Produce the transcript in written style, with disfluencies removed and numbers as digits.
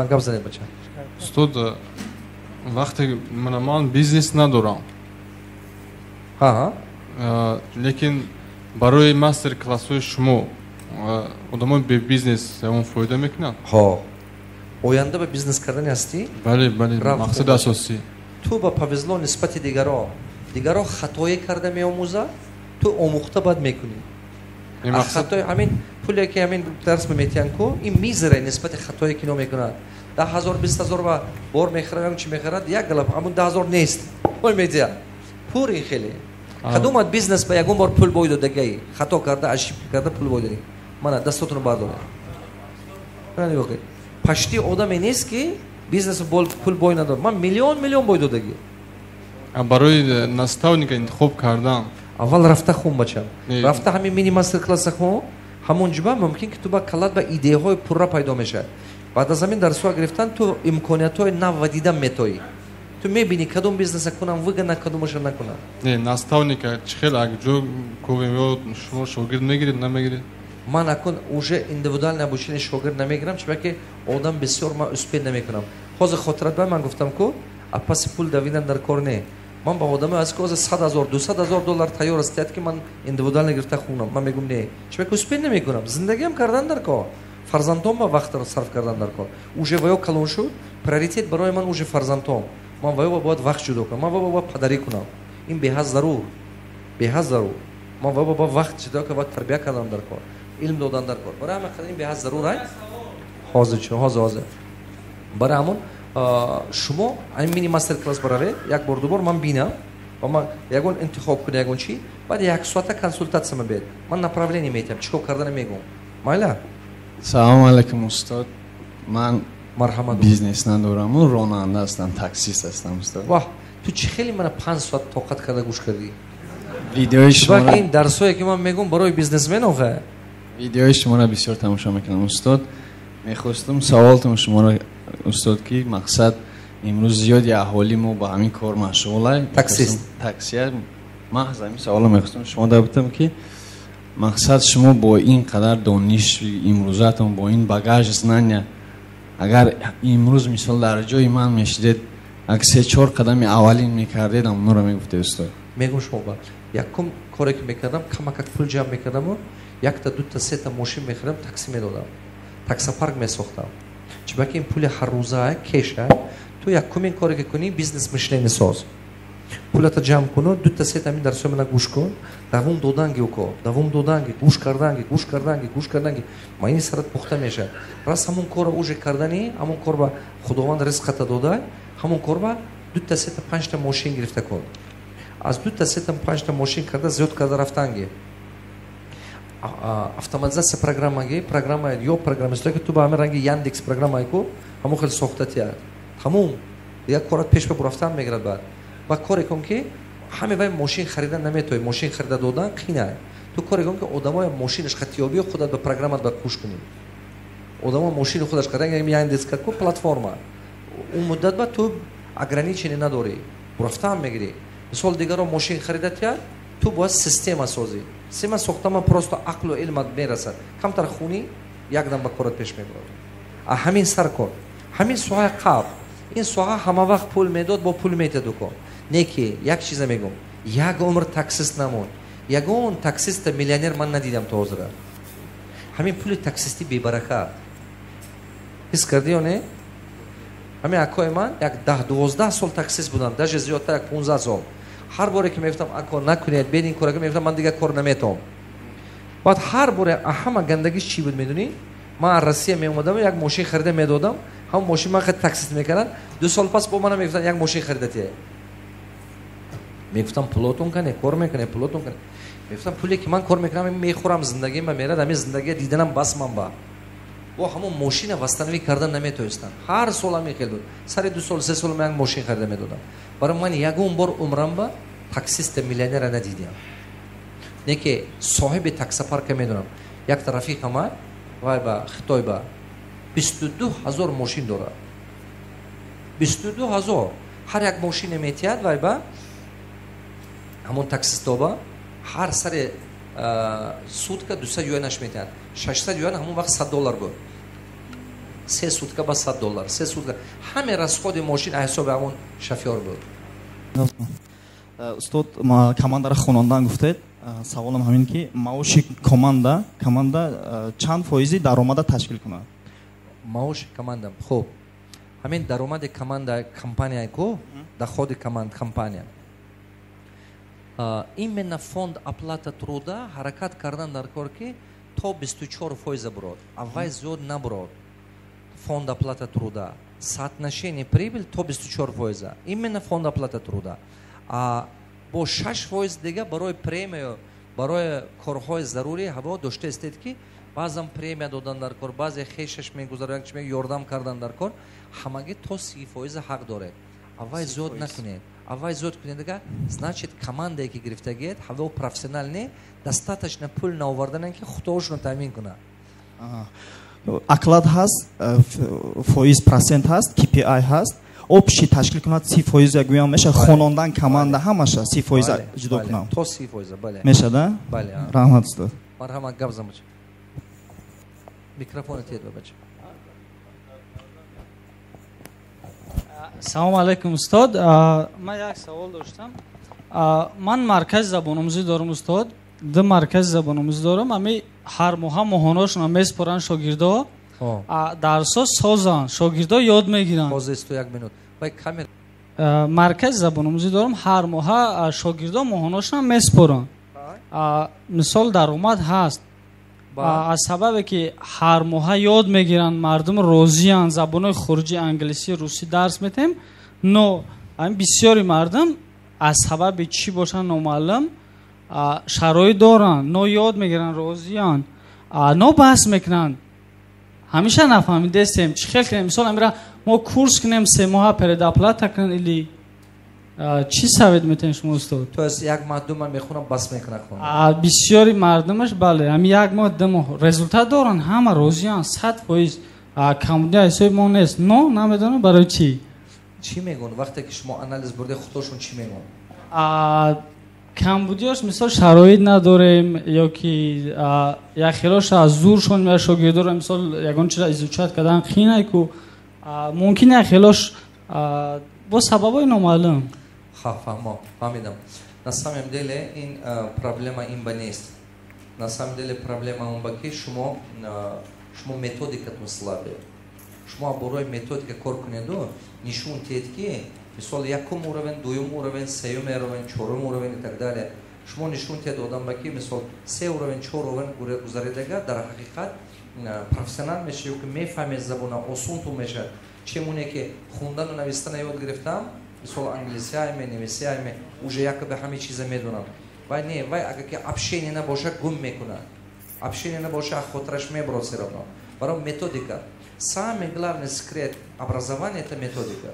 Гап занед, бача. Устод, вақте мана ман бизнес надорам, лекин барои мастер классҳои шумо одамои бебизнес он фоида мекунанд? Ҳо, оянда ба бизнес кардани ҳастӣ? Бале, мақсади асосӣ. Ту ба повезло нисбати дигаро. Дигаро хатое карда меомӯзад, ту омӯхта баъд мекунӣ. Хатои ҳамин пуле, ки ҳамин дарс метиҳанд ку, ин мизере нисбати хатое, ки ино мекунад. 10 000, 20 000 ба бор мехарад, чи мехарад, як галап ҳамун 10 000 нест, пул медиҳад. Пур ин хеле. Кадомат бизнес ба ягон бор пул бой додагай, хато карда, ошибка карда, пул бой додӣ? Мана, дастотонро бардоред. Почти одаме нест, ки бизнес пул бой надорад. Ман миллион миллион бой додагӣ. Барои наставника интихоб кардан? Аввал рафта хун, бачам, рафта ҳамин мини мастер класса хун. Ҳамон ҷуба мумкин, ки ту ба калат ба идеяҳои пурра пайдо мешавад. Баъд аз ҳамин дарсҳоа гирифтан, ту имкониятҳои нав ва дидан метоӣ. Ту мебинӣ, кадом бизнеса кунам выгодно, кадомаша накунам. Не, наставника чӣ хел ҷо ковем ё шумо шогирд мегиред, намегиред? Ман акун уже индивидуальное обучение шогирд намегирам, чунки одам бисёр, ман успеть намекунам. Ҳозир хотират ба ман гуфтам ку, а паси пул давидан дар кор не. Ман ба одаме аз ки ҳозир 100 000, 200 000 доллар тайёр астият, ки ман индивидуально гирифта хунам, ман мегӯм не, чунки успеть намекунам. Зиндагиам кардан дар кор, фарзандон ба вақт сарф кардан дар кор. Уже ваё калон шуд, приоритет барои ман уже фарзандон. Ман ваё бояд вақт ҷудо кунам, ман ваё бояд падарӣ кунам. Ин беҳад зарур, беҳад зарур. Ман ваё бояд вақт ҷудо кунам, бояд тарбия кардан дар кор, илм додан дар кор. Барои ҳама қадар ин беҳад зарур ай. Ҳозир чӣ, ҳозир, ҳозир. Барои ҳамон шумо ин мини мастер класс баравед, як бор, ду бор ман бинам ва ман ягон интихоб кунӣ, ягон чӣ, баъд як соата консултатсия мабед, ман направление метиҳам, чӣ кор кардана мегӯм. Майла? Салому алайкум, устод. Ман Марҳамат. бизнес надораму, ронанда ҳастам, таксист ҳастам, устод. Ваҳ, ту чӣ хеле мана 5 соат тоқат карда гӯш кардӣ? Видеои шуморо Ин дарсое, ки ман мегӯм, барои бизнесмен охе. Видеои шуморо бисёр тамошо мекунам, устод. Мехостум саволтон шуморо, устод, ки мақсад имрӯз зиёди аҳолии мо ба ҳамин кор машғула. Таксист. Таксия. Маҳз ҳамин саволро мехостум шумо дабутам, ки мақсад шумо бо ин қадар дониши имрӯзатон, бо ин багаж знания, агар имрӯз, мисол, дар ҷои ман мешидед, аг се чор қадами аввалин мекардед, ҳамонро мегуфтед, устод? Мегум шумо ба якум коре, ки мекардам, камакак пул ҷамъ мекардаму якта, дута, сета мошин мехаридам, такси медодам, таксопарк месохтам, чунки ин пули ҳаррӯза кеша. Ту якумин коре, ки кунӣ, бизнес мышление соз, пулата ҷамъ куну дута, сета ҳамин дарсҳои мана гӯш кун, давом доданги уко, давом доданги, гӯш карданги, гӯш карданги, гӯш карданги, ма ин сарат пухта мешавад. Рас ҳамон корро уже кардани, ҳамон кор ба Худованд ризқата дода, ҳамон кор ба дута, сета, панҷта мошин гирифта кун. Аз дута, сета, панҷта мошин карда, зиёд карда рафтанги. Автоматизация программаги, программа ё программистое, ки ту ба ҳамин ранги Яндекс программае ку, ҳамон хел сохта тиҳад. Тамом, дигар корат пеш ба бурафтан мегирад. Баъд ба коре кун, ки ҳаме вай мошин харидан наметоӣ, мошин харида додан қина. Ту коре кун, ки одамоя мошинаш хатиёбию худат ба программат ба кӯш кунӣ, одамо мошини худаш харидан. Яндекс ку платформа, он муддат ба ту ограничение надорӣ, бурафтан мегирӣ. Мисол, дигаро мошин харида тиҳад, ту бояд система созӣ. Система сохтама просто ақлу илмат мерасад, камтар хунӣ, якдам ба корат пеш мебарад. А ҳамин сар кор, ҳамин соҳаи қабл, ин соҳа ҳама вақт пул медод, бо пул метиҳад ку. Не ки як чиза мегӯм: як умр таксист намон. Ягон таксиста миллионер ман надидам то ҳозира. Ҳамин пули таксистӣ бебаракат. Ҳис кардӣ ё не? Ҳамин акои ман як 10-12 сол таксист будам, даже зиёдтар, як 15 сол. Ҳар боре, ки мегуфтам: «Ако, накунед, бед ин кора», мегуфтам: «Ман дигар кор наметавом». Баъд ҳар боре ҳама гандагиш чӣ буд, медонӣ? Ман аз Россия меомадам, як мошин харида медодам, ҳамон мошин ман хеле таксист мекардам. 2 сол пас бо мана мегуфтанд: «Як мошин харида тия». Мегуфтам: «Пулотон кане? Кор мекунем, пулотон кане?» Мегуфтам: «Пуле, ки ман кор мекунам, мехӯрам, зиндагима мерад, ҳамин зиндагия диданам бас ман ба бо ҳамон мошина восстановить кардан наметавонистам». Ҳар сол ҳамин хел буд. Сари 2 сол, 3 сол ман як мошин харида медодам. Барои ман ягон бор умрам ба таксиста миллионера надидям. Не ки соҳиби таксопарка медонам. Якта рафиқама вай ба Хитой ба 22 000 мошин дорад, 22 000. Ҳар як мошине метиҳад вай ба ҳамон таксистоба, ҳар сари сутка 200 юанаш метиҳад, 600 юан, ҳамон вақт 100 доллар буд. 3 сутка ба 100 доллар, 3 сутка. Ҳаме расходи мошин ҳисоби ҳамон шофёр буд. Устод, командаро хонондан гуфтед. Саволам ҳамин ки маоши команда чанд фоизи даромада ташкил кунад? Маоши команда, хуб, ҳамин даромади команда, компания ку, доходи команд, компания, именно фонд оплата труда ҳаракат кардан дар кор, ки то 24% бурод, аввай зиёд набурод. Фонд оплата труда, соотношение прибыль то 24%, именно фонд оплата труда. А бо 6% дига барои премию, барои корҳои зарурӣ ҳаво дошта истед, ки баъзан премия додан дар кор, баъзе хешаш мегузарад, чи ёрдам кардан дар кор. Ҳамагӣ то 30% ҳақ доред, аввай зиёд накунед. Аввай зиёд кунед дига, значит, командае ки гирифтагиед, ҳаво профессионал не, достаточно пул наоварданан, ки худоошонро таъмин кунад. Оклад ҳаст, фоиз, процент ҳаст, KPI ҳаст, общий ташкил кунад 30% гӯям меша? Хонондан команда ҳамаша 30% ҷудо кунам? То 30%, бале. Мешада? Бале. Раҳмат, устод. Марҳамат, гап зан, бача. Микрофона тиед ба бача. Салому алайкум, устод. Ман як савол доштам. Ман маркази забономӯзӣ дорам, устод, ду маркази забономӯзӣ дорам. Ами ҳар моҳа моҳонашонро месупоранд шогирдо, дарсо созанд, шогирдо ёд мегиранд. Маркази забономӯзӣ дорам, ҳар моҳа шогирдо моҳонашонро месупоранд. Мисол, даромад ҳаст, аз сабабе ки ҳар моҳа ёд мегиранд, мардум розиянд. Забонҳои хориҷӣ, англисӣ, русӣ дарс метаҳем, но ҳамин бисёри мардум аз сабаби чӣ бошанд номаълум, шароит доранд, но ёд мегиранд, розиянд, но баҳс мекунанд. Ҳамеша нафаҳмидестем, чӣ хел кунем. Мисол, амира мо курс кунем, 3 моҳа предоплата кунем или чӣ совет метаҳем шумо, устод? То есть як моҳ, 2 моҳ мехонам, бас мекунад? Бисёри мардумаш, бале, ҳами як моҳ, 2 моҳ результат доранд, ҳама розиянд, 100%, камбудия ҳисоби мо нест, но намедонам барои чӣ. Чӣ мегӯн, вақте ки шумо анализ бурде, худошон чӣ мегӯн? Камбудиёш, мисол, шароит надорем ё ки як хелош аз зуршон меяд шогирдоро, мисол, ягон чиза изучать кардан қинай ку, мумкин як хелош бо сабабҳои номаълум. Ха, фаҳмо, фаҳмидам. На самом деле ин проблема ин ба нест. На самом деле проблема он ба ки шумо методикатон слабый. Шумо барои методика кор кунеду, нишон тиҳед, ки мисол якум уровень, дуюм уровень, сеюм уровень, чорум уровень и так далее. Шумо нишон тиҳед одам ба ки мисол се уровень, чор уровень гузаридага, дар ҳақиқат профессионал мешавӣ, ки мефаҳмед забона, осонтун мешавад. Чемоне ки хундану навистана ёд гирифтам, мисол, англисиайме, немисиайме, уже якобы ҳаме чиза медонам. Вай не, вай агар ки общение набоша, гум мекунад. Общение набоша, хотираш мебурад все равно. Барои методика, самый главный секрет образования — это методика.